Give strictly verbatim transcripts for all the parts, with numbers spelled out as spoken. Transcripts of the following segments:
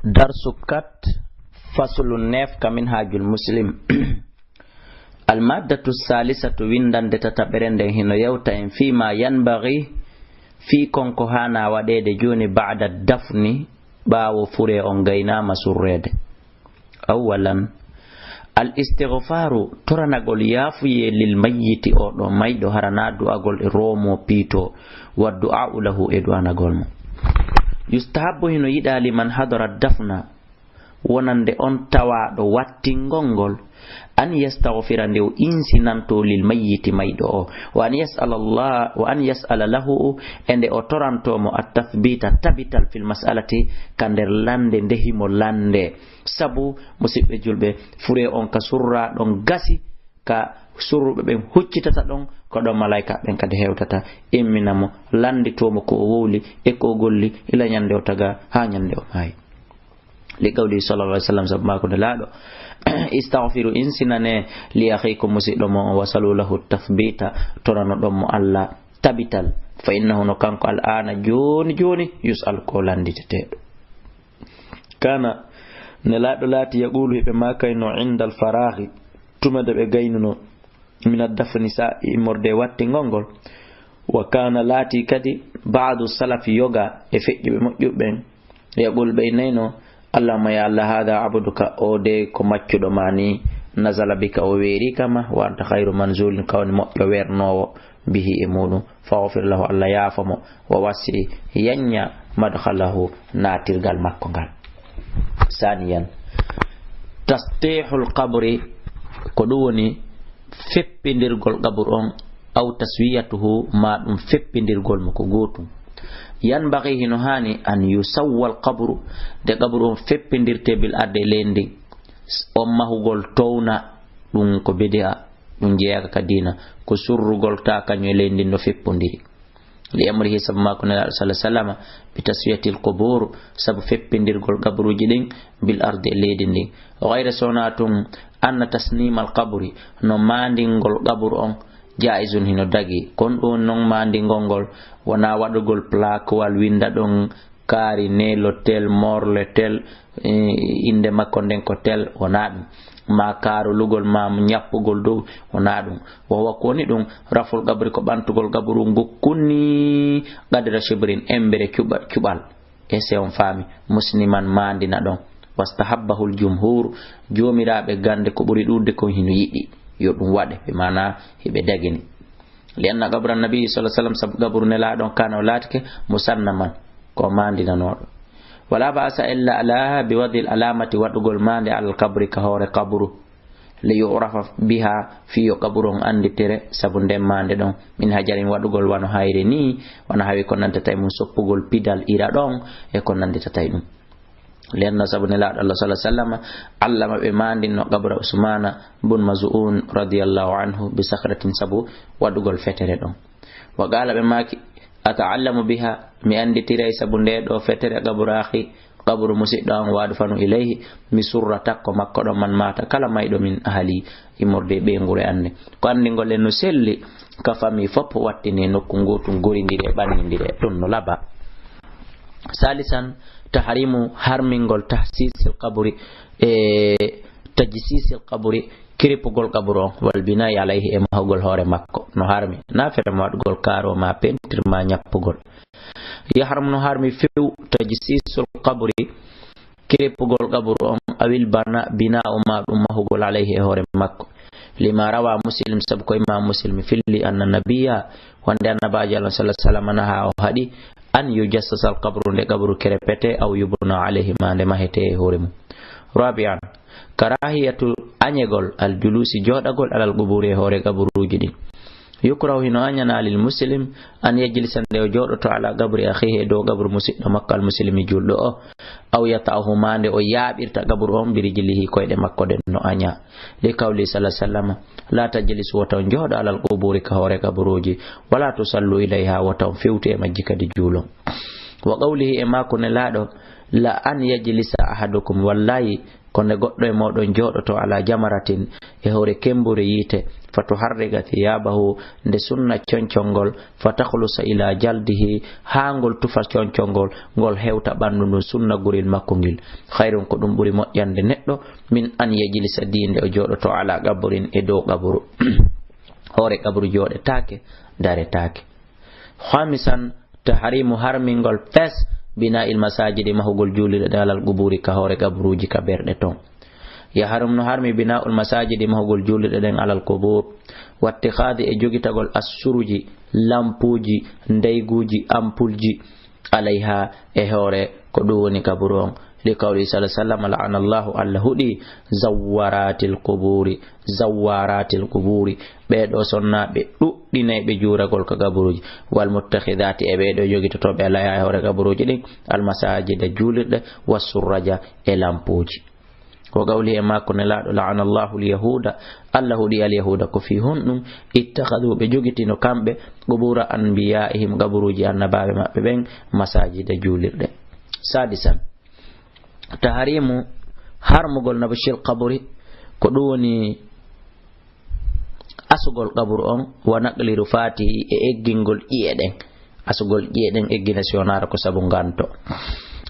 Darsu kat, faslu neuf ka Minhajul Muslim. Almaddatu salisatu, winndannde tataɓere nden, hino yewta en fii ma yanbaghi, fii kon ko haana waɗeede jooni, ba'da dafni, ɓaawo furee on gaynaama surreede. Awwalan, al istighfaru, toranagol yaafuyee, lil mayyiti, oo ɗoo mayɗo, hara naa du'agol e roomo piito, wa du'a'u lahu, e du'anagol mo. Yustahabbu, hino yiɗaa, liman hadara dafna, wonande on tawaaɗo wattingol ngol, an yastaghfira, nde o insinanto, lil mayyiti, mayɗo o, wa an yas'ala Allah, wa an yas'ala lahu, e nde o toranto mo, at tathbita, tabital, fil mas'alati, ka nder lannde nde himo lannde. Sabu, musiɓɓe julɓe, furee on ka surraa ɗon gasi, ka surruɓe ɓen huccitata ɗon, ko ɗon malaa'ika ɓen kadi hewtata, immina mo, lannditoo mo ko o wowli e ko o golli, ila ñannde o tagaa haa ñannde o maayi. Li qawlihi sallallahu alaihi wasallam, sabu maaku Nelaaɗo, "Istaghfiru, insinane, li akhikum, musiɗɗo mon on, wasalu lahu tathbita, toranoɗon mo Alla tabital, fa innahu, no kanko al'aana, jooni jooni, yus'al, ko lannditeteeɗo." Kana, Nelaaɗo laati, yaqulu, hiɓe maakayno, indal faraghi, tuma de ɓe gaynuno, min ad-dafni, sa immorde wattingol ngol. Wa kana, laati kadi, ba'du salafi, yoga e feƴƴuɓe moƴƴuɓe ɓen, yaqul, ɓe innayno, Allahumma, ya Allah, hadha abduka, o de ko maccuɗo ma ni, nazala bika, o weeri ka ma, wa anta khayru manzulin, ka woni moƴƴo weernoowo, bihi, e muɗum, faghfir lahu, Allah yaafo mo, wa wassi, yanña, madkhalahu, naatirgal makko ngal. Saniyan, tastihul qabri, ko ɗum woni feppindirgol qabru on, aw taswiyatuhu, ma ɗum feppindirgol mo, ko gootum. Yanbaghi, hino haani, an yusawwal qabru, nde qabru on feppindirte, bil ardi, e leydi, on mahugol towna, ɗum ko bid'a, ɗum jeyaaka ka diina, ko surrugol ta kañum e leydi ndin no feppondiri. Li amrihi, sabu maako Nelaaɗo sallallahu alaihi wasallam, bi taswiyatil qubur, sabu feppindirgol qabruuji ɗin, bil ardi, e leydi ndin. Wa ghayra, so wonaa tun, anna tasnimal qabri, no maandingol qabru on, jaizun, hino dagi. Kon ɗum non maandingol ngol, wonaa waɗugol plaquewal, winnda ɗon kaari ne l'hôtel, mort l'hôtel, eh, innde makko nden ko tel, wonaa ɗum. Ma kaarolugol, ma ñappugol dow, wonaa ɗum. Wa huwa, ko woni ɗum, raful qabri, ko ɓantugol qabru ngu kunni qadra shibrin, embere cuɓa-, cuɓal. Ese on faami, musniman, maandina ɗon. Wastahabbahul jumhur, joomiraaɓe gannde ko ɓuri ɗuuɗude kon hino yiɗi yo ɗum waɗe, ɓe maana hiɓe dagini. Li anna qabra nabi sallallahu alaihi wasallam, sabu qabru Nelaaɗo on, kana, o laatike, musannaman, ko maandinanooɗo. Wala ba'sa, illa alaa, bi wad'il alamati, waɗugol maande, alal qabri, ka hoore qabru, li yu'rafa biha, fii yo qabru on annditire, sabu nden maande ɗon, min hajarin, waɗugol wano hayre ni, wano hawi ko nannditata e mum soppugol pidal ira ɗon, e ko nannditata e ɗum. Li anna, sabu Nelaaɗo Allah sallallahu alaihi wasallam, allama, ɓe maandinno qabra Usmana bun Maz'un radiyallahu anhu bi sakhratin, sabu waɗugol fetere ɗon. Wa qala, ɓe maaki, ata'allamu biha, mi annditiray sabu nde ɗo fetere qabru akhi, qabru musiɗɗo an, wa adfanu ilayhi, mi surra takko makko ɗon, man mata, kala mayɗo, min ahli, immorde e ɓeynguure an nden. Ko anndingol en no selli ka famille fof wattine nokku ngootu, gorindire, ɓannindire, ɗum no laba. Salisan, tahrimu, harmingol, tahsisil qabri, e tajsisil qabri, kiripugol qabru on, wal bina'i alayhi, e mahugol hoore makko, no harmi. Na fere mo waɗugol kaaro ma pentir ma ñappugol. Yahrum, no harmi few, tajsisul qabri, kiripugol qabru on, awil bana-, bina'u, ma ɗum mahugol, alayhi, e hoore makko. Lima rawa Muslim, sabu ko Imam Muslim filli, anna nabiyya, wonde Annabaajo Allah sallallahu alaihi wasallam naha, o haɗi, an yujassasal qabru, nde qabru kerepete, aw yubna alayhi, ma nde mahete e hoore mum. Rabi'an, karahiyatu, añegol, al julusi, jooɗagol, alal quburi, e hoore qaburuuji ɗin. Yukrahu, hino añana, lil muslim, an yajlisa, nde o jooɗoto, ala qabri akhihi, e dow qabru musiɗɗo makko al muslimi, julɗo o, aw yata'ahu, ma nde o yaaɓirta qabru on, birijlihi, koyɗe makko ɗen, no aña. Li qawli sallallahu alaihi wasallam, la tajlisu, wota on jooɗo, alal quburi, ka hoore qaburuuji, wala tusallu ilayha, wota on fewtu e majji kadi juulon. Wa qawlihi, e maako Nelaaɗo, "La an yajlisa ahadukum," wallahi, ko nde goɗɗo e mooɗon jooɗoto, "ala jamaratin," e hoore kembure yiite, "fa tuharriqa thiyabahu," nde sunna concol ngol, "fa takhlusa ila jaldihi," haa ngol tufa concol ngol, ngol hewta ɓanndu ndun, sunna gurel makko ngel. "Khayrun," ko ɗum ɓuri moƴƴande neɗɗo, "min an yajlisa," diinde o jooɗoto, "ala qabrin," e dow qaburu. Hoore qaburu jooɗetaake, daretaake. Khamisan, tahrimu, harmingol fes, bina'il masajidi, mahugol juulirɗe ɗen, alal quburi, ka hoore qaburuuji, ka berɗe ton. Yahrum, no harmi, bina'ul masajidi, mahugol juulirɗe ɗen, alal qubur. Wattikhadi, e jogitagol assuruji, lampuuji, ndeyguuji, ampulji, alayha, e hoore ko ɗum woni qaburu on. Li qawli sallallahu alaihi wasallam, "La'ana Allahu," Allah huɗi, "zawwaratil quburi," zawwaratil quburi, ɓee ɗoo sonnaaɓe ɗuɗɗinayɓe juuragol ka qaburuuji, "wal muttakhidati," e ɓee ɗoo jogitotooɓe alayha, e hoore qaburuuji ɗin, "al masajida," juulirɗe, "was surraja," e lampuuji. Wa qawli, e makko Nelaaɗo, "La'ana Allahu al yahuda," Allah huɗi al yahuda, ko fii honɗum? "Ittakhadu," ɓe jogitino kamɓe, "qubura anbiya'ihim," qaburuuji annabaaɓe maɓɓe ɓen, "masajida," juulirɗe. Sadisan, tahrimu, harmugol, nabshil qabri, ko ɗum woni asugol qaburu on, "wa naqli rufatihi," e eggingol ƴi'e ɗen, asugol ƴi'e ɗen eggina, si wonaara ko sabu nganto.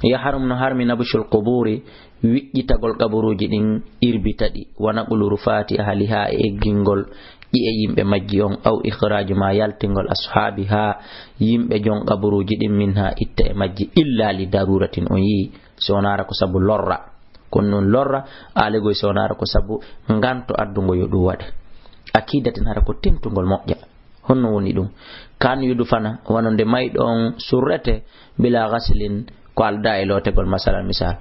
Yahrum, no harmi, nabshul quburi, wiƴƴitagol qaburuuji ɗin, irbita ɗi, "wa naqlu rufati ahliha," e eggingol ƴi'e yimɓe majji on, "aw ikhraju," ma yaltingol, "ashabiha," yimɓe jon qaburuuji ɗin, "minha," itta e majji, "illa li daruratin," on yii, si wonaara ko sabu lorra. Kono non lorra, aalegoy, si wonaara ko sabu nganto addungo yo ɗum waɗe. Akidatin, hara ko tentungol moƴƴa. Honno woni ɗum? "Kan yudfana," wano nde mayɗo on surrete, "bila ghaslin," ko aldaa e lootegol, masalan, misal.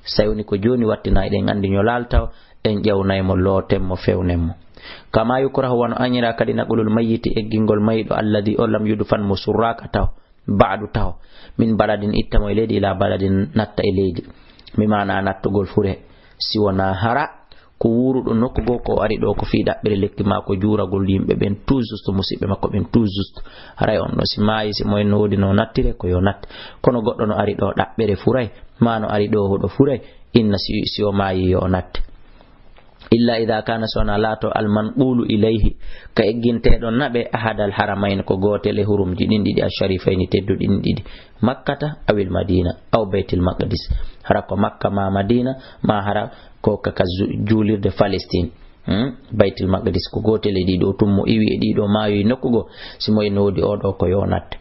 Si tawi woni ko jooni wattina, eɗen anndi ñolaal taw, en ƴeewnay mo, looten mo, fewnen mo. "Kama yukrahu," wano añira kadi, "naqlul mayyiti," eggingol mayɗo, "alladhi," o, "lam yudfan," mo surraaka taw, "ba'du," taw, "min baladin," itta mo e leydi, "ila baladin," natta e leydi. Mi maana nattugol fure, si wonaa hara ko wuuruɗo nokku goo, ko o ari ɗoo ko fii ɗaɓɓere lekki maa ko juuragol yimɓe ɓen tout juste, musiɓɓe makko ɓen tout juste. Haray on ɗoo si maayi, si mo en no woodi no nattire, ko yo natte. Kono goɗɗo no ari ɗoo ɗaɓɓere furay, maa no ari ɗoo hoɗo furay, inna si, si o maayi yo o natte. "Illa idha kana," si wonaa laato, "al manqulu ilayhi," ka egginteeɗo naɓe, "ahadal haramayni," ko gootel e hurumji ɗin ɗiɗi, "asharifayni," tedduɗi ɗin ɗiɗi, "Makkata awil Madina, aw Baytil Maqdis," hara ko Makka maa Madina, maa hara ko ka, ka ju-, juulirde Palestine. Hmm? Baytil Maqdis ko gootel e ɗiɗo, tun mo iwi e ɗiɗo maayoyi nokku goo, si mo en no woodi oo ɗoo ko yo natte.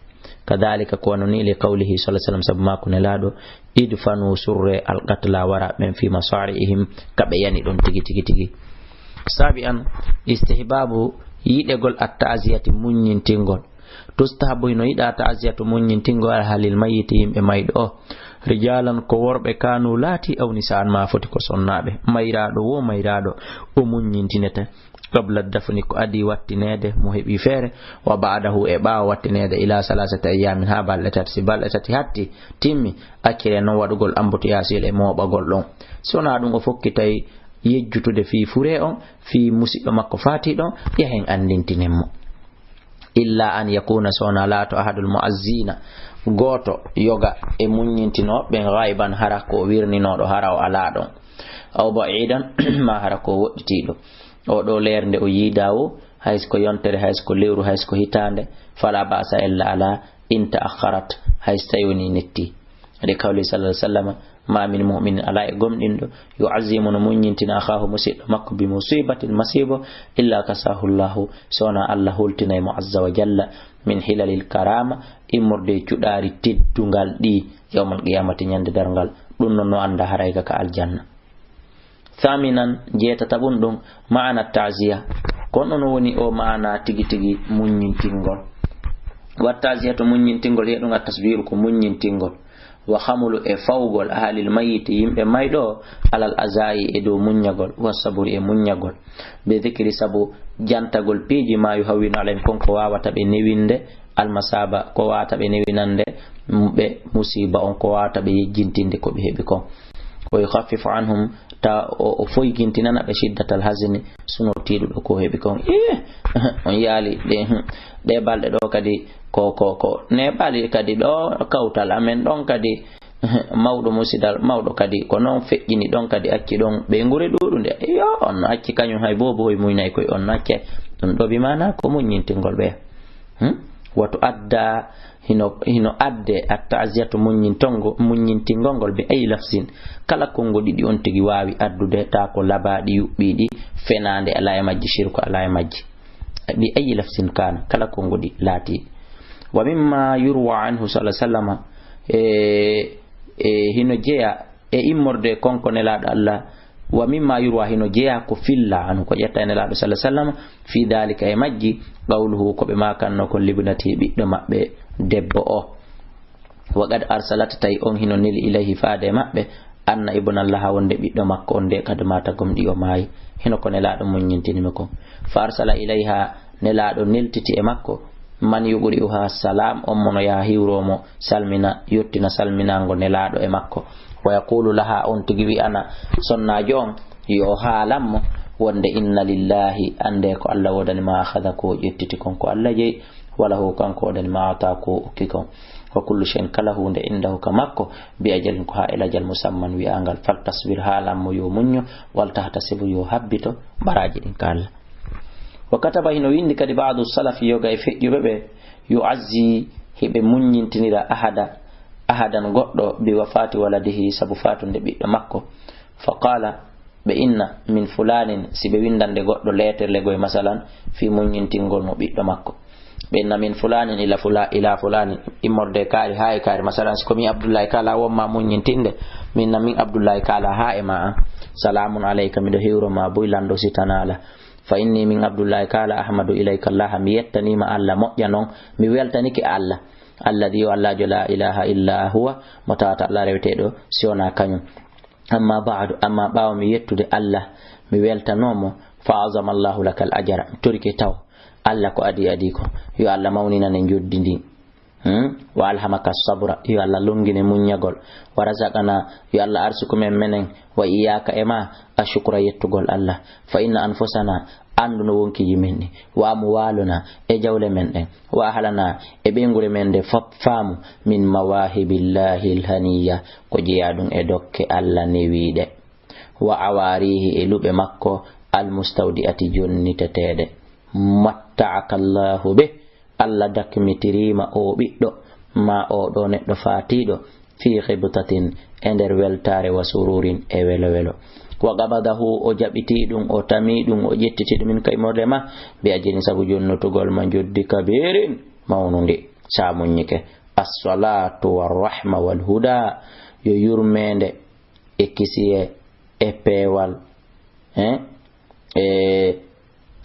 Kadhalika, ko wano ni, li qawlihi sallallahu alaihi wasallam, sabu maako Nelaaɗo, "Idfanu," surre, "al qatla," wara ɓen, "fi masari'ihim," ka ɓe yani ɗon tigi, tigi, tigi. Sabi'an, istihbabu, yiɗegol, at-ta'ziyati, muññintingol. Tustahabu, hino yiɗaa, ta'ziyatu, muññintingol, ahlil mayyiti, yimɓe mayɗo o. Rijalan, ko worɓe, kanu, laati, aw nisaan, ma foti ko sonnaaɓe. Mayraaɗo wo mayraaɗo, o muññintinete. Qabla dafni, ko adii wattineede, mo heɓi feere, wa ba'dahu, e ɓaawo wattineede, ila salasati ayyamin, haa balɗe tati. Si balɗe tati hatti, timmi, accire noon waɗugol embouteillage e mooɓagol ɗon. Si wonaa ɗum, o fokkitay yejjutude fii fure on, fii musiɗɗo makko faati ɗon, yahen anndintinen mo. Illa an yakuna, so wonaa laato, ahadul mu'azzina, gooto yoga e muññintinooɓe ɓen, ghaiban, hara ko o wirninooɗo, hara o alaa ɗon. Aw ba'idan, ma hara ko o woɗɗitiiɗo. O ɗoo leer nde o yiidaa wo, hay so ko yontere, hay so ko lewru, hay so ko hitaande, fala ba'sa, ella alaa, in ta'akhkharat, hay so tawi woni netti. Li qawli sallallahu alaihi wasallam, "Ma min mu'minin," alaa e gomɗinɗo, "yu'azzimu," no muññintina, "akhaahu," musiɗɗo makko, "bi musibatin," masiibo, "illa kasahu Allahu," so wonaa Allah hultinay mo, "azza wa jalla, min hilalil karama," immorde e cuɗaari teddungal ɗi, yawmal qiyamati, ñande darngal. Ɗum noon no annda haray ka, ka aljanna. Thaminan, jeetataɓun ɗum, ma'ana ta'ziya. Ko honno woni o ma'ana tigi tigi muññintingol? Wa ta'ziyatu, muññintingol, hiya ɗum at-tasbiru, ko muññintingol. Wa hamlu, e fawgol, ahlil mayyiti, yimɓe mayɗo, alal azai, e dow muññagol, wa sabri, e muññagol. Bi dhikri, sabu jantagol piiji, ma yuhawwinu alayhim, kon ko wawata ɓe newinde, almasaba, ko wawata ɓe newinande ɓe musiba on, ko wawata ɓe yejjintinde ko ɓe heɓi kon. Wa yukhaffifu anhum, ta o, o foygintinana ɓe, shiddatal hazni, suno tiiɗuɗo ko heɓi kon. Ih, on yaali ɗe, ɗe balɗe ɗo kadi ko, ko, ko neɓali kadi ɗo kawtal amen ɗon kadi, Mawɗo musidal, mawɗo kadi, ko noon feƴƴini ɗon kadi, acci ɗon ɓeynguure ɗuuɗunde. Yo, on no acci kañum, hay boobo hoy muynay koye on no acce. Ɗum ɗo bi maana ko muññintingol ɓe. Hmm? Watu adda, hino, hino adde at-ta'ziyatu muññintongo, muññintingol ngol bi ayi lafzin. Kala konngo ɗiɗi on tigi waawi addude, taa ko labaaɗi yuɓɓiiɗi, fenaande alaa e majji, shirku alaa e majji. Bi ayi lafzin kaana, kala konngo ɗi laati. Wa mimma yurwa anhu sallallahu alaihi wasallam, e, e, hino jeya e immorde konko Nelaaɗo Allah, wa mimma yurwa, hino jeya ko filla anhu, ko ƴetta e Nelaaɗo sallallahu alaihi wasallam, fi dalika, e majji, qawluhu, ko ɓe makanno kon, libnati, ɓiɗɗo maɓɓe debbo o. Wa qad arsalat, tawi on hino neli, ilayhi, faade e maɓɓe, anna ibnallaha, wonde ɓiɗɗo makko on de, kad mata, gomɗii o maayi. Hino ko Nelaaɗo muññintini mi kon. Fa arsala ilayha, Nelaaɗo neltiti e makko, man yuqri'uha salam, on mo no yaha hiwro mo, salmina, yottina salminaango Nelaaɗo e makko. Wa yaqulu laha, on tigi wi'ana sonnaajo on, yo haalan mo, wonde inna lillahi, annde ko Allah woodani, ma akhadha, ko ƴettiti kon ko Allah jeyi, wa lahu, kanko woodani, ma ata, ko okki kon. Wa kullu shay'in, kala huunde, indahu, ka makko, bi ajalin, ko haa e lajal, musamman, wi'aangal. Fal tasbir, haalan mo yo muñño, wal tahtasibu, yo habbito baraaji ɗin ka Allah. Wa kataba, hino winndi kadi, ba'du salafi, yoga e feƴƴuɓe ɓe, yu'azzi, hiɓe muññintinira, ahada, ahadan, goɗɗo, bi wafati waladihi, sabu fatunde ɓiɗɗo makko. Fa qala, ɓe inna, min fulanin, si ɓe winndande goɗɗo leeterle goy, masalan, fii muññintingol mo ɓiɗɗo makko. Ɓe inna, min fulanin ila fula-, ila fulanin, immorde kaari haa e kaari, masalan, si ko min Abdullahi kaala, won ma muññintinde, min na min Abdullahi kaala haa e ma an. Salamun alayka, miɗo hiwro ma buy, lanɗo si tanala. Fa inni, min Abdullahi kaala, ahmadu ilayka Allah, mi yettaniima Allah moƴƴa non, mi weltanike Allah. Alladi, yo Allah jo, la ilaha illa huwa, mo tawata Allah reweteeɗo si wonaa kañum. Amma ba'du, amma ɓaawo mi yettude Allah, mi weltanoo mo, fa azama Allahu lakal ajra, mi torike taw Allah ko adii adii ko, yo Allah mawninane njoddi ndin. Hmm? Wa alhamaka sabra, yo Allah longine muññagol. Wa razaqana, yo Allah arsuku men menen, wa iyyaka e ma, ashukra yettugol Allah. Fa inna anfusana, anndu no wonkiiji men ɗin, wa amwaaluna, e jawle men ɗen, wa ahlana, e ɓeynguure men nde fop faamu, min mawaahibillahi lhaniya, ko jeyaa ɗum e dokke Allah newiiɗe, wa awaarihi, e luɓe makko, almustawdi'ati, jonniteteeɗe, matta'aka Allahu bih, Allah dakmitiriima oo ɓiɗɗo, maa oo ɗoo neɗɗo faatiiɗo, fii ghibtatin, e nder weltaare, wa sururin, e welo welo. Wa qabadahu, o jaɓitii ɗum, o tamii ɗum, o ƴettitii ɗum min ka immorde ma, bi ajrin, sabu jonnotugol ma njoddi, kabirin, mawnundi, sa muññike. As-salatu war rahma wal huda, yo yurmeende e kisiye e peewal, eh? E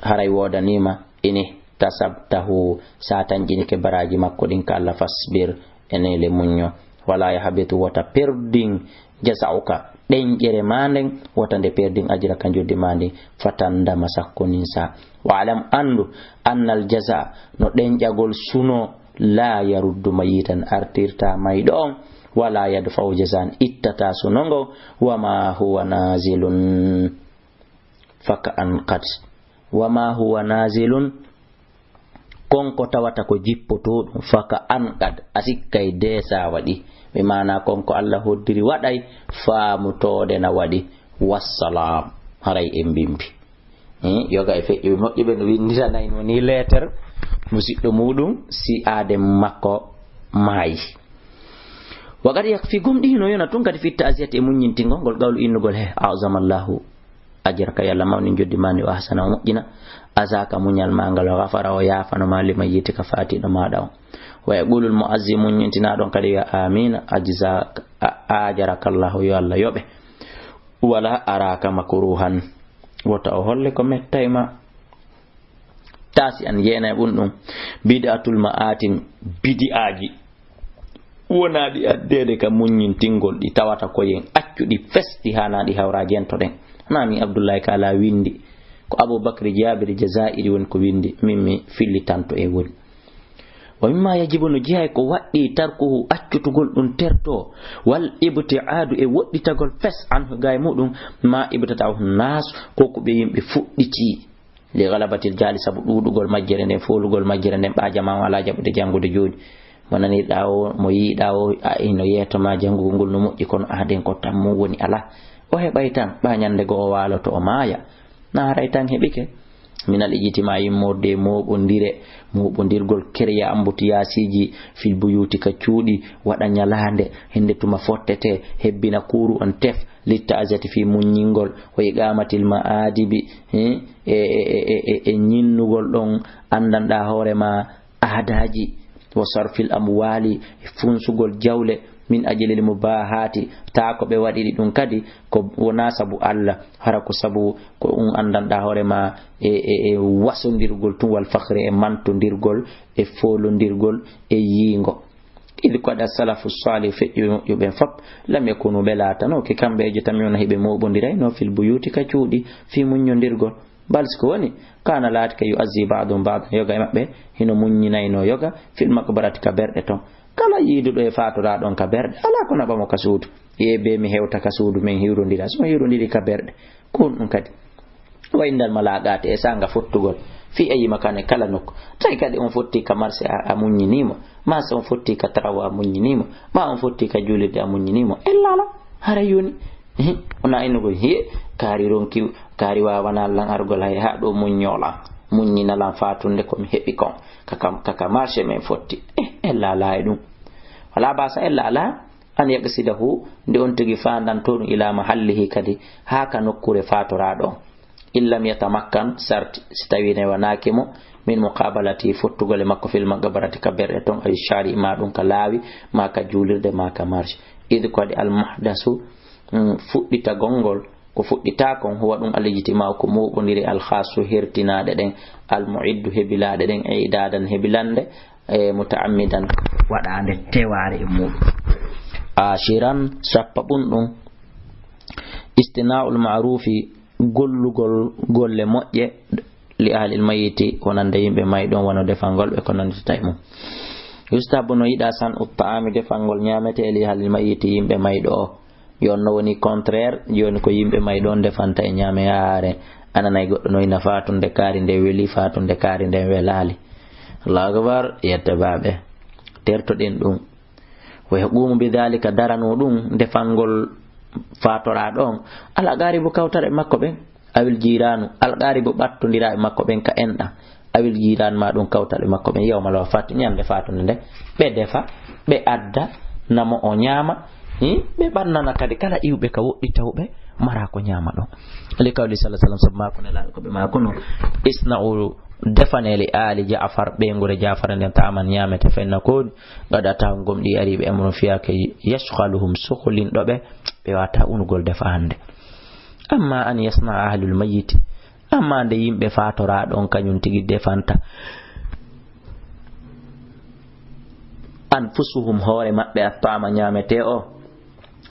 haray woodaniima, in ihtasabtahu, sa tanƴinike baraaji makko ɗin ka Allah, fasbir, enele muñño. Wala yahbitu, wota perdin, jaza'uka, ɗenƴere ma nden, wota nde perdin, ajraka, njoddi ma ndin, fatandama, sakkonin sa. Wa alam, anndu, annal jaza, no ɗenƴagol suno, la yaruddu mayitan, artirta mayɗo on, wala yadfa'u jazan, ittata suno ngo, wa ma huwa nazilun. Faka an qad. Wa ma huwa nazilun. Kon ko tawata ko jippotooɗum. Faka an qad. A sikkay deesa waɗi. Ɓe maana kon ko Allah hoddiri waɗay. Faamutoode na waɗi. Wassalam. Haray en mbimbi. Eh, yoga e feƴƴuɓe moƴƴuɓe no winnditanayno ni leeter musiɗɗo muɗum si aade makko maayi. Wa qad yakfi, gomɗii no yona tun kadi, fi ta'ziyati, e muññintingol ngol, qawlu, innugol, he, a'zama Allahu ajraka, yo Allah mawni njoddi ma ndi, wa ahsana, o moƴƴina, azaka, muñal ma ngal, wa ghafara, o yaafano ma, li mayyitika, faatiiɗo maaɗa on. Wa yaqulul mu'azzi, muññintinaaɗo on kadi, yo amiina, ajzaka, a-, ajaraka Allahu, yo Allah yoɓe. Wala araka makruhan, wota o holle ko mettay ma. Taasi an, yeena e ɓun ɗum, bid'atul ma'atim, bidi'aaji wonaaɗi addeede ka muññintingol, ɗi tawata ko yen accuɗi fes, ɗi haanaa ɗi hawraa, jentoɗen. Hana min Abdullahi Kaala winndi, ko Abu Bakri Jaabiri Jazaa'iri woni ko winndi, min mi fillitanto e woni. Wa mimma yajibu, no jeyaa e ko waɗɗii, tarkuhu, accutugol ɗum terto, wal ibti'adu, e woɗɗitagol fes, anhu, ga e muɗum, ma ibtada'ahu nas, ko ko ɓe yimɓe fuɗɗiti. Li ghalabatil jahli, sabu ɗuuɗugol majjere nden, foolugol majjere nden, ɓa jamaa on alaa jaɓude janngude jooni. Mo nanirɗaa o, mo yiiɗaa o, a, hino yeeto ma janngugol ngol no moƴƴi, kono aaden ko tammu woni alaa. O heɓay tan, ɓaa ñannde goo o waaloto, o maaya. Na haray tan heɓike. Minal ijtimaa'i, immorde e mooɓondire, mooɓondirgol, kereya ambutiyaasiiji, fil buyuuti, ka cuuɗi, waɗa ñalaande, hende tuma fottete, hebbina kuuru on tef, littaazati, fii muññingol, wa iqaamatil ma'aadibi, eh, e, e, e, e, e ñinnugol ɗon anndanɗaa hoore ma aadaaji, wa sarfil amwaali, e funsugol jawle, min ajlil mubaahaati, taa ko ɓe waɗiri ɗum kadi ko wonaa sabu Alla, hara ko sabu ko ɗum anndanɗaa hoore ma e, e, e wasondirgol tun, wal fakhri, e mantondirgol, e foolondirgol, e yiingo. Idi ko waɗi as-salafu saalih, feƴƴuɓe moƴƴuɓe ɓen fop, lam yakunu, ɓe laatanooki, kamɓe e jotamɓe on hiɓe mooɓondirayno fil buyuuti, ka cuuɗi, fii muññondirgol. Bal si ko woni, kaana, laati ka, yu'azzi ba'duhum ba'dan, yoga e maɓɓe hino muññinayno yoga, fil maqbarati, ka berɗe ton. Kala yiiduɗo e faatoraaɗo on ka berɗe, alaa ko naɓa mo ka suudu. Yee bee mi hewta ka suudu, men hiwrondira. Si mo hiwrondiri ka berɗe, ko honɗum kadi? Wa indal malaaqaati, e saanga fottugol, fii ayyi makaani, kala nokku. Tawi kadi on fotti ka marché a, a muññinii mo, maa si on fotti ka travaux a muññinii mo, maa on fotti ka juulirde a muññinii mo, ella alaa, hara yoni. Hi, wona innugol, hiye, kaari ronki, kaari waawanaa lan argol, hay haa ɗoo muññoo lan, muññina lan faatunde ko mi heɓi kon, ka, ka, ka, ka marché men fotti. Eh, ella alaa e ɗum. Wala ba'sa, ella alaa, an yaqsidahu, nde on tigi faandanto ɗum, ila mahallihi, kadi haa ka nokkuure faatoraaɗo on. In lam yatamakkan, sarti, si tawii newanaaki mo, min muqabalati, fottugol e makko, fil maqbarati, ka berɗe ton, aw shari, maa ɗum ka laawi, maa ka juulirde, maa ka marché. Id, ko waɗi, al muhdasu, mm, fuɗɗitagol ngol, ko fuɗɗitaa kon, huwa ɗum al ijtima'u, ko mooɓondire, al khassu, hertinaaɗe ɗen, al mu'iddu, hebilaaɗe ɗen, i'dadan, hebilande, e muta'ammidan, waɗaande tewaare e muuɗum. Ashiran, sappaɓun ɗum, istina'ul ma'rufi, gollugol golle moƴƴe, li ahlil mayyiti, wonande yimɓe mayɗo on, wano defangol ɓe ko nanditata e mum. Yustahabbu, no yiɗaa, san'u ta'ami, defangol ñaametee, li ahlil mayyiti, yimɓe mayɗo o. Yo on no woni contraire, jooni ko yimɓe mayɗo on defanta e ñaame yaare. A nanay goɗɗo no ina faatunde kaari nden weli, faatunde kaari nden welaali. Allahu akbar, yetta baaɓe. Tertoɗen ɗum. Wa yaqumu bi dhalika, darano ɗum, defangol faatoraaɗo on, al aqaribu, kawtal e makko ɓen, awil jiraanu, al aqaribu, ɓattondiraaɓe makko ɓen ka enɗan, awil jiraan, maa ɗum kawtal e makko ɓen, yawmal wafati, ñande faatunde nde, ɓe defa, ɓe adda, namo o ñaama, hi, ɓe ɓannana kadi kala iwɓe ka woɗɗi tawɓe mara ko ñaama ɗon. Li qawli sallallahu alaihi wasallam, sabu maa ko Nelaaɗo ko ɓe maa kono, isna'u, defanee li aali Ja'far, ɓeynguure Ja'far nden, ta'aman, ñaamete, fa inna, ko woni, qad atahum, gomɗii arii ɓe, amrun, fiyaake, yashghaluhum, sohlinɗo ɓe, ɓe waawataa unugol defa hannde. Amma an yasna'a ahlul mayyiti, amma nde yimɓe faatoraaɗo on kañum tigi defanta anfusuhum, hoore maɓɓe, at-ta'ama, ñaametee o,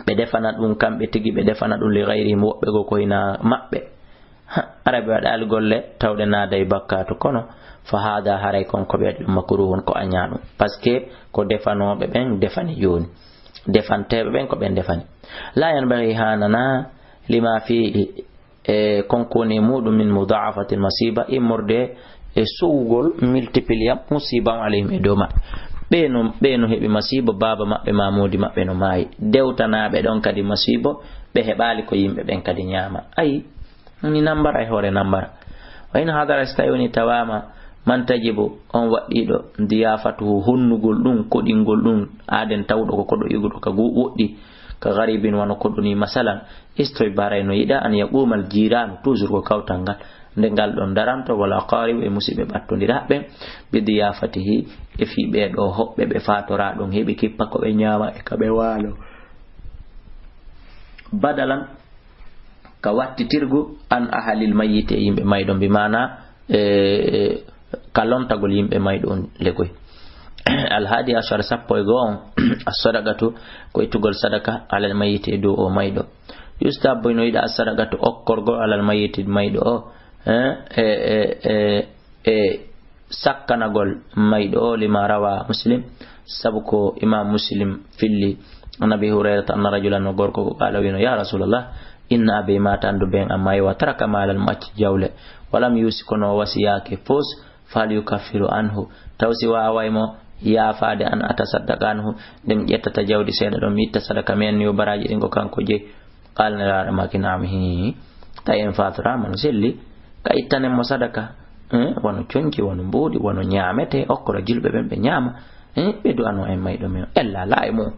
ɓe defana ɗum kamɓe tigi, ɓe defana ɗum li ghayrihim, woɓɓe goo ko hinaa maɓɓe. Ha, hara ɓe waɗaali golle tawɗe naaday bakkaatu, kono fa haada, haray kon ko ɓe waɗi ɗum makruhun, ko añaa ɗum. Parce que ko defanooɓe ɓen defani jooni, defanteeɓe ɓen ko ɓen defani. La yanbaghi, haananaa, lima fiihi, e kon ko woni e muuɗum, min mudha'afatil masiiba, immorde e sowugol, multiplier musiiba on, alayhim, e dow maɓɓe. Ɓee no, ɓee no heɓi masiiba, baaba maɓɓe maa moodi maɓɓe no maayi. Dewtanaaɓe ɗon kadi masiiba, ɓe heɓaali ko yimɓe ɓen kadi ñaama. Ayi, woni nambara e hoore nambara. Wa in hadara, si tawi woni tawaama, man tajibu, on waɗɗiiɗo, diyaafatuhu, honnugol ɗum, koɗingol ɗum, aaden tawɗo ko koɗo iwɗo ka gu-, woɗɗi, ka gharibin, wano koɗo ni, masalan, istoy baray no yiɗa, an yaqumal jiraanu, toujours ko kawtal ngal, nde ngal ɗon daranto, wal aqaribu, e musiɓɓe ɓattondiraaɓe, bi diyaafatihi, e fii ɓee ɗoo hoɓɓe ɓe faatoraa ɗon, heɓi kippa ko ɓe ñaama e ka ɓe waalo. Badalan, ka wattitirgu, an ahalil mayyiti, e yimɓe mayɗo, bi maana, e, ka lontagol yimɓe mayɗo on legoy. Alhaadi ashara, sappo e goo on, as-sadaqatu, ko ittugol sadaka, alal mayyiti, e dow o mayɗo. Yustahabbu, no yiɗa, as-sadaqatu, okkorgol, alal mayyiti, mayɗo o, e, e, e, e, e sakkanagol mayɗo o, lima rawa Muslim, sabu ko Imam Muslim filli, an Abi Hurayrata anna rajulan, no gorko ko, qaala, wino, ya Rasulallah, inna abi maata, anndu ben amma, wa taraka maalan, mo acci jawle, walam yusi, kono o wasiyaaki fus, fal yukaffiru anhu, taw si waaway mo yaafaade, an atasaddaqa anhu, nde mi ƴettata jawdi seeɗa ɗon, mi itta sadaka, mi anni yo baraaji ɗin ko kanko jeyi. Qaala, Nelaaɗo maaki, naam, hii. Tawi en faatoraama no selli, ka ittanen mo sadaka. Eh, wano conci, wano mbuuɗi, wano ñaametee, okkora julɓe ɓen ɓe ñaama. Eh, ɓe du'ano en mayɗo men, ella laa e mum.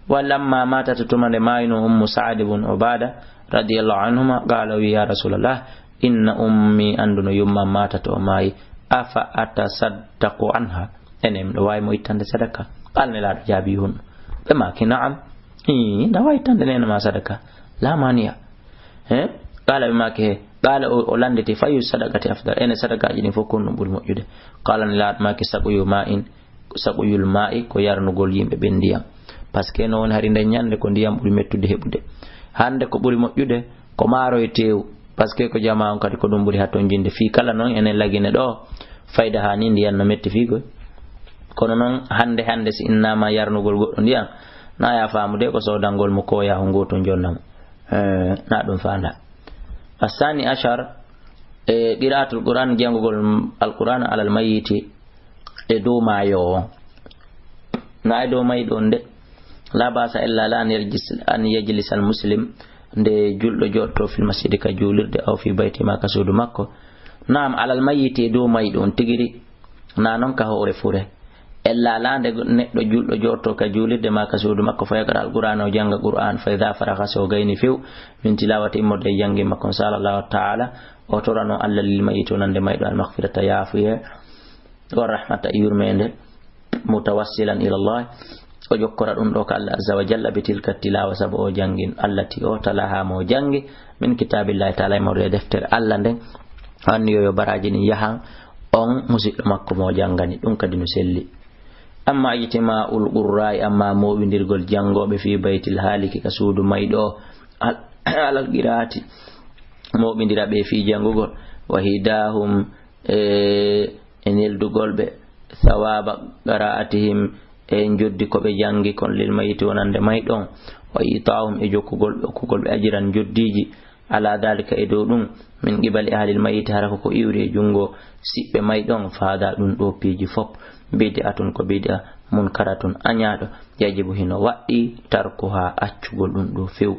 Wa lamma maata, to tuma nde maayno Ummu Sa'd ibn Ubaada, radiyallahu anhuma, qaala, o wi, ya Rasulallah, inna ummi, annduno yumma maata to o maayi, afa atasaddaqu anha, ene miɗo waawi mo ittande sadaka? Qaala, Nelaaɗo jaabi honno? Ɓe maaki, na'am. Ii, na waawi ittande neene ma sadaka. La mani'a. He? Qaala, ɓe maaki, he. Qaala, o, o lannditi, fayu sadaqati afdal? Ene sadakaaji ɗin fof, kon ɗum ɓuri moƴƴude? Qaala, Nelaaɗo maaki, saqyu ma'in, saqyul ma'i, ko yarnugol yimɓe ɓen ndiyam. Parce que no woni hari nden ñannde ko ndiyam ɓuri mettude heɓude. Hannde ko ɓuri moƴƴude ko maaro e teewu. Parce que ko jamaa on kadi ko ɗum ɓuri hatonjinde. Fii kala non enen Lagine ɗoo, fayda haa ni ndiyam no metti fii koy. Kono non hannde hannde si innama yarnugol goɗɗo ndiyam, na ya faamude ko soodangol mo kooya ho ngooto jonna mo. Eh, na ɗum faanda. Asani ashar, e qira'atul Qur'an, janngugol Alqur'an alal mayyiti, e dow maayo o. Na e dow mayɗo on de. La ba'sa illa la an yajlis-, an yajlisa al muslim, nde julɗo jooɗoto fil masjidi ka juulirde, aw fi bayti ma ka suudu makko. Naam, alal mayyiti, e dow mayɗo on tigi ri. Na non ka hoore fure. Ella la nde neɗɗo julɗo jooɗoto ka juulirde ma ka suudu makko, fa yaqra al Qur'an, o jannga Qur'an, fa idha faragha, so gayni few, min tilawati, immorde e janngi makko, sa'ala Allahu ta'ala, o torano Allah lil mayyiti, wonande mayɗo, al maghfirata, yaafuye, wa rahmata, e yurmeende, mutawassilan ila Allah, o jokkora ɗum ɗo ka Allah azza wa jalla, bi tilka tilawa, sabu o janngin, allati, o talaha, mo jangi, min kitabillahi ta'ala, immorde e deftere Allah nden, o anniyo yo baraaji ɗin yahan on musiɗɗo makko mo janngani, ɗum kadi no selli. Amma ijtima'ul qurra'i, amma mooɓindirgol janngooɓe, fi baytil haliki, ka suudu mayɗo o, al-, alal qira'ati, mooɓindira ɓe fii janngugol, wa hidahum, e, e neldugol ɓe, thawaba qira'atihim, e njoddi ko ɓe janngi kon, lil mayyiti, wonande mayɗo on, wa ita'uhum, e jokkugol ɓe, okkugol ɓe ajiran, njoddiiji, ala dhalika, e dow ɗum, min qibali ahlil mayyiti, hara ko ko iwri e junngo siɓɓe mayɗo on, fa hada, ɗum ɗo piiji fof, bid'atun, ko bid'a, munkaratun, añaaɗo, yajibu, hino waɗɗi, tarkuha, accugol ɗum ɗo few.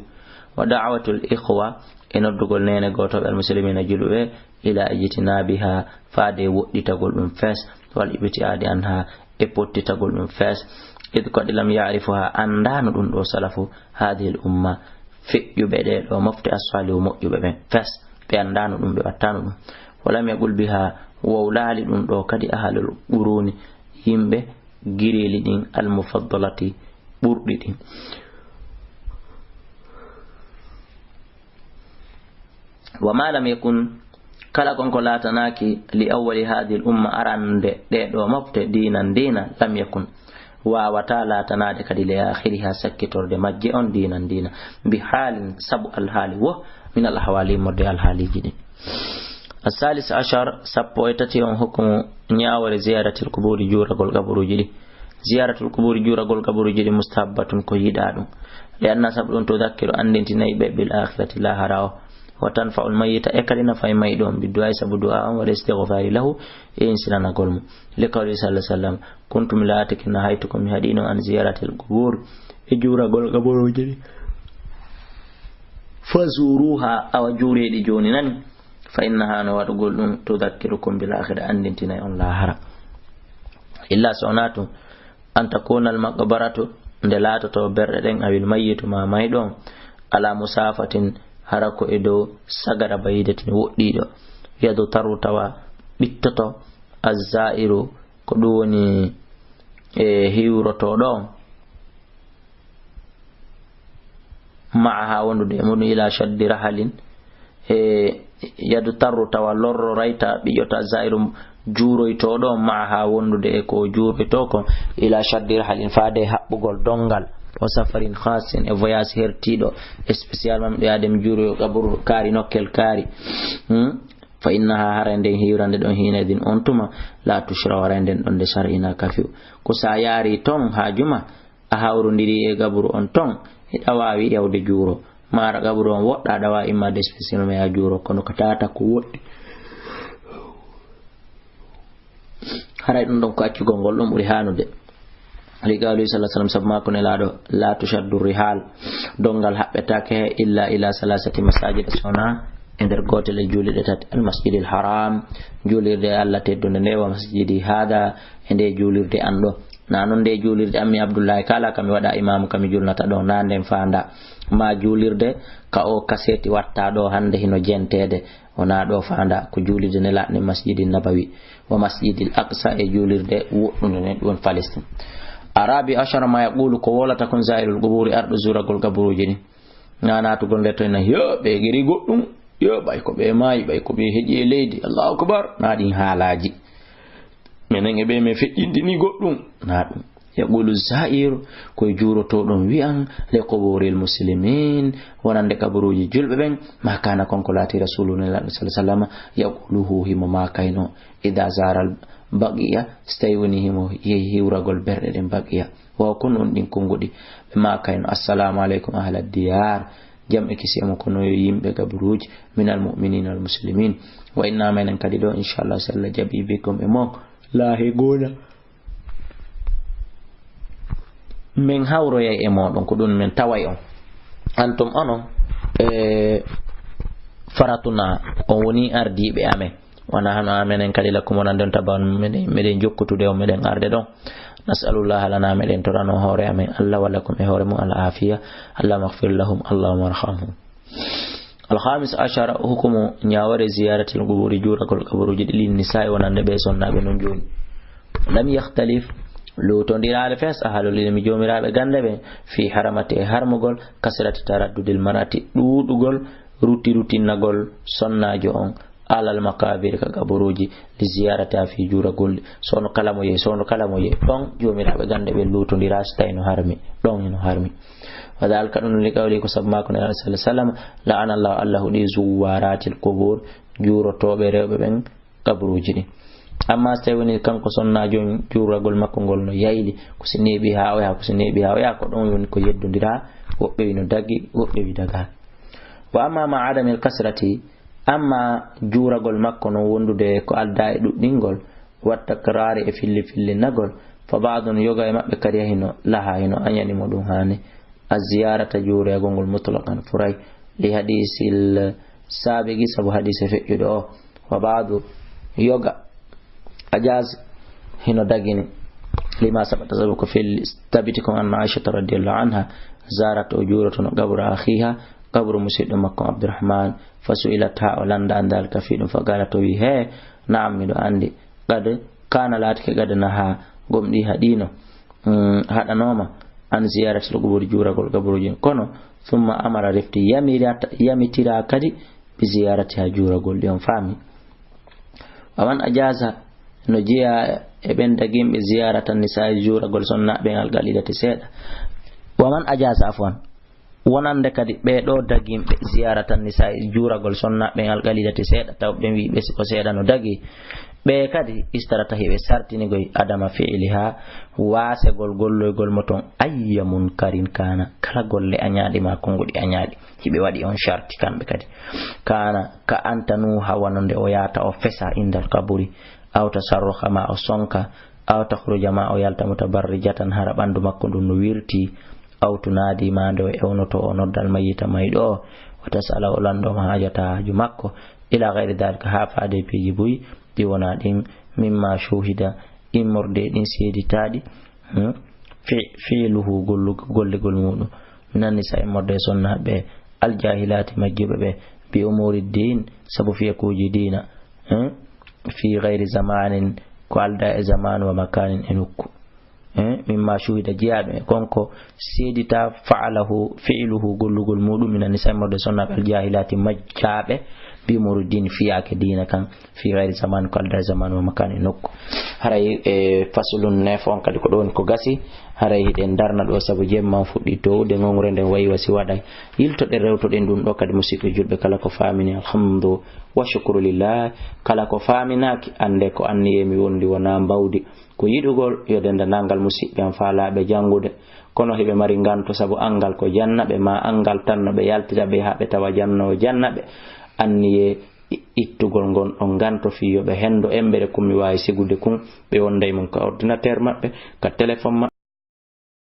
Wa da'watul ikhwa, e noddugol neene gootooɓe almuslimina julɓe, ila ijtinabiha, faade woɗɗitagol ɗum fees, wal ibtiadi anha, e pottitagol ɗum fees. Id, ko ɗi, lam ya'rifuha, anndaano ɗum ɗo salafu hadihil umma, feƴƴuɓe ɗee ɗo mofte, as-salihu, moƴƴuɓe ɓen fees, ɓe anndaano ɗum, ɓe wattaano ɗum. Wa lam yaqul biha, wowlaali ɗum ɗo kadi ahlul quruni, yimɓe gireeli ɗin, al mufaddalati, ɓurɗi ɗin. Wa ma lam yakun, kala kon ko laatanaaki li awwali hadhihi al umma, arande ɗee ɗo mofte, diinan diina, lam yakun, waawata laatanaade kadi li akhiriha, sakkitorde majje on, diinan diina, bi haalin, sabu alhaali wo min al ahwaali, immorde e alhaaliiji ɗin. As-salis ashar, sappo e tati on, hukmu, ñaawore, ziyaratil quburi, juuragol qaburuuji ɗi. Ziyaratul quburi, juuragol qaburuuji ɗi, mustahabbatun, ko yiɗaa ɗum. Li anna, sabu ɗum, tudakkiru, anndintinay ɓe, bil akhirati, lahara o. Wa tanfa'ul mayyita, e kadi nafay mayɗo on, bi du'a, sabu du'a on, wal istighfari lahu, e insinanagol mo. Li qawli sallallahu alaihi wasallam, kuntum, laatike, nahaytukum, mi haɗiino, an ziyaratil qubur, e juuragol qaburuuji ɗi. Fazuruha, awa juuree ɗi jooni nani. Fa innaha, no waɗugol ɗum, tudakkirukum bil akhirah, anndintinay on lahara. Illa so wonaa tun, an takuna al maqbaratu, nde laatoto berɗe ɗen, awil mayyitu, ma mayɗo on, ala musafatin, hara ko e dow sagara, bayidatin, woɗɗiiɗo, yadtaru, tawa ɓittoto, azzairu, ko ɗum woni e hiwrotooɗo on, ma'a, haa wondude e muɗum, ila shaddi rahalin, e yadtaru, tawa lorroray, ta ɓiƴota, zairu, juuroytooɗo on, ma'a, haa wondude e ko juuroytoo kon, ila shaddi rahalin, faade e haɓɓugol donngal, o safarin khasin, e voyage hertiiɗo, spécialement miɗo yaade mi juuroyo qaburu kaari, nokkel kaari. Hmm? Fa innaha, haray nden hiwrande ɗon, hina idin, on tuma, la tushra, haray nden ɗon nde shar'ina ka few. Ko sa yaari ton haa juma, a hawrondiri e gaburu on ton, hiɗa waawi yawde juuro. Maara gaburu on woɗɗa, aɗa waawi immaade spécialement yaa juuro, kono ko tata ko woɗɗi. Haray ɗum ɗon ko accugol ngol ɗum ɓuri haanude. Li qawlihi sallallahu alaihi wasallam, sabu maako Nelaaɗo, "La tushaddu rihal." Donngal haɓɓetaake illa ila salasati masajid, so wonaa e nder gootel e juulirɗe tati, al masjidil haram, juulirde Allah teddunde nde, wa masjidi hada, e nde juulirde an ɗo. Na non nde juulirde an mi Abdullahi kala kami waɗa imaamu kami julnata ɗo, na nden faanda. Ma juulirde ka o kaseti watta ɗo hande hino jenteede. Wonaa ɗo faanda ko juulirde Nelaaɗo nden, Masjidi Nabawi, wa Masjidil Aqsa, e juulirde woɗɗunde nden, ɗum woni Palestine. Arabi ashara ma yaqulu, ko wolata kon zairul quburi, arɗo zuuragol qaburuuji ɗin. Na naatugol nde to ina, yo, ɓe giri goɗɗum, yo, ɓay ko ɓe maayi, ɓay ko ɓe heƴi e leydi, Allahu akbar, na ɗin haalaaji. Menen e ɓe men feƴƴintini goɗɗum, na ɗum. Yaqulu zairu, koye juurotooɗo on wi'an, li quburil muslimin, wonande kaburuuji julɓe ɓen, ma kana, kon ko laati Rasulu Nelaaɗo sallallahu alaihi wasallam, yaquluhu, himo maakayno, ida zaral baqiya, so tawi woni himo yehi hiwragol berɗe ɗen baqiya. Wa kon on ɗin konguɗi, ɓe maakayno, assalamu alaikum ahlad diyar, jam e kisi e mon kono yo yimɓe kaburuuji, minal mu'minina wal muslimin. Wa inna, menen kadi ɗo, inchallah, so Allah jaɓi, bikum, e mon, lahi gooda. Men hawroyay e mooɗon, ko ɗum men taway on. Antum onon, e, faratuna, on woni ardiiɓe amen. Wona hano amenen kadi la kumonande on taba on meɗen, meɗen jokkutude on, meɗen arde ɗon. Nas'alullah lana, meɗen torano hoore amen Allah wa lakum e hoore mum al afiya. Allahumma ighfir lahum, Allahumma arhamhum. Al khamis ashara, hukumu ñaawore ziyaratil quburi, juuragol kaburuuji ɗi, lin nisa'i, wonande ɓe sonnaaɓe non jooni. Lam yakhtalif, luutondiraale fes, ahlul ilmi, joomiraaɓe gannde ɓe, fi haramati, e harmugol, kasrati taraddudil mar'ati, ɗuuɗugol rutti ruttinnagol sonnaajo on, alal maqabir, ka kaburuuji, li ziyarata, fi juuragol ɗi. Sono kala mo yehi, sono kala mo yehi. Ɗon joomiraaɓe gannde ɓe luutondira si tawi no harmi. Ɗon hino harmi. Wa dhalika, ɗum li qawli, ko sabu maako Nelaaɗo sallallahu alaihi wasallam, la'ana Allahu, Allah huɗi, zuwaratil qubur, juurotooɓe rewɓe ɓen kaburuuji ɗin. Amma so tawi woni kanko sonnaajo on, juuragol makko ngol no yayli, ko si neeɓi haa o yaha, ko si neeɓi haa o yaha, ko ɗon woni ko yeddondira, woɓɓe wi no dagi, woɓɓe wi dagaaki. Wa amma ma adamil kasrati, amma juuragol makko non wondude ko aldaa e ɗuɗɗingol, wa takrari e filli fillinagol, fa ba'dun, yoga e maɓɓe kadi hino laha, hino añani mo ɗum haani. Az-ziyarata, juuragol ngol, mutlaqan, furay, li hadisil sabiqi, sabu hadise feƴƴuɗo o. Wa ba'du, yoga, ajaz, hino dagini, lima sabata, sabu ko felli, tabiti kon, anna Aishata radiyallahu anha zarat, o juurotono qabra akhiha, qabru musiɗɗo makko Abdurrahman, fa su'ilat, ha o landa an dhalika, fi ɗum, fa qalat, o wi, he, na'am, miɗo andi, qad kana, laatike, qad naha, gomɗi haɗino, mm, haɗanoma, an ziyaratil qubur, juuragol kaburuuji, kono, thumma amara, refti, yamirata, yamitira kadi, bi ziyaratiha, juuragol ɗi, on faami. Wa man ajaza, no jeya e ɓen daginɓe, ziyaratan nisa'i, juuragol sonnaaɓe ɓen, al qalilati, seeɗa. Wa man ajaza, afwan, wonande kadi ɓee ɗoo daginɓe, ziyaratan nisa'i, juuragol sonnaaɓe ɓen, al qalilati, seeɗa, taw ɓen wi ɓe si ko seeɗa no dagi, ɓe kadi, istarata, hiɓe sartinigoy, adama fi'liha, waasegol golloygol mo ton, ayya munkarin kana, kala golle añaaɗe ma konguɗi añaaɗe, hiɓe waɗi on sarti kamɓe kadi. Kana, ka an tanuha, wano nde o yaata o fesa, indal kaburi, aw tasarruha, ma o sonka, aw takhruja, ma o yalta, mutabarrijatan, hara ɓandu makko ndun no wirti, aw tunadi, ma nde o ewnoto, o nodda, al mayyita, mayɗo o, wa tas'ala, o lanndo mo, hajata, haaju makko, ila ghayri dhalika, ha faade piiji buy ɗi wona ɗin, mimma shuhida, immorde ɗin seeditaaɗi, hmm? Fi-, fi'luhu, gollu-, golligol muɗum, minan nisa, immorde e sonnaaɓe, al jahilati, majjuɓe ɓe, bi umuri din, sabu fiyakuuji diina, hmm? Fi ghayri zamanin, ko alda e zaman, wa makanin, e nokku. Eh, mimma shuhida, jeyaɗo e kon ko seedita, fa'alahu, fi'luhu, gollugol muɗum, mina nisa, immorde sonnaaɓe, al jahilati, majjaaɓe, bi umuri din, fiyaake diina kan, fi ghayri zaman, ko alda e zaman, wa makan, e nokku. Haray, e, faslun nef on kadi ko ɗon ko gasi, haray hiɗen darna ɗo sabu jemma on fuɗɗi towde, ngongre nden wayi wasi waɗay. Yiltoɗen, rewtoɗen ɗum ɗo kadi, musidɓe julɓe, kala ko faamini, alhamdu wa shukru lillah, kala ko faaminaaki, annde ko anniyee mi wondi wonaa mbawdi. Ko yiɗugol yo denndanangal musiɓɓe am faalaaɓe janngude, kono hiɓe mari nganto sabu anngal ko janna ɓe, maa anngal tan no ɓe yaltita ɓe haa ɓe tawa janno o janna ɓe. Anniyee ittugol ngon ɗon nganto fii yo ɓe henndo emɓere kun mi waawi sigude kun, ɓe wonda e mun ka ordinateur maɓɓe, ka téléphone maɓɓe.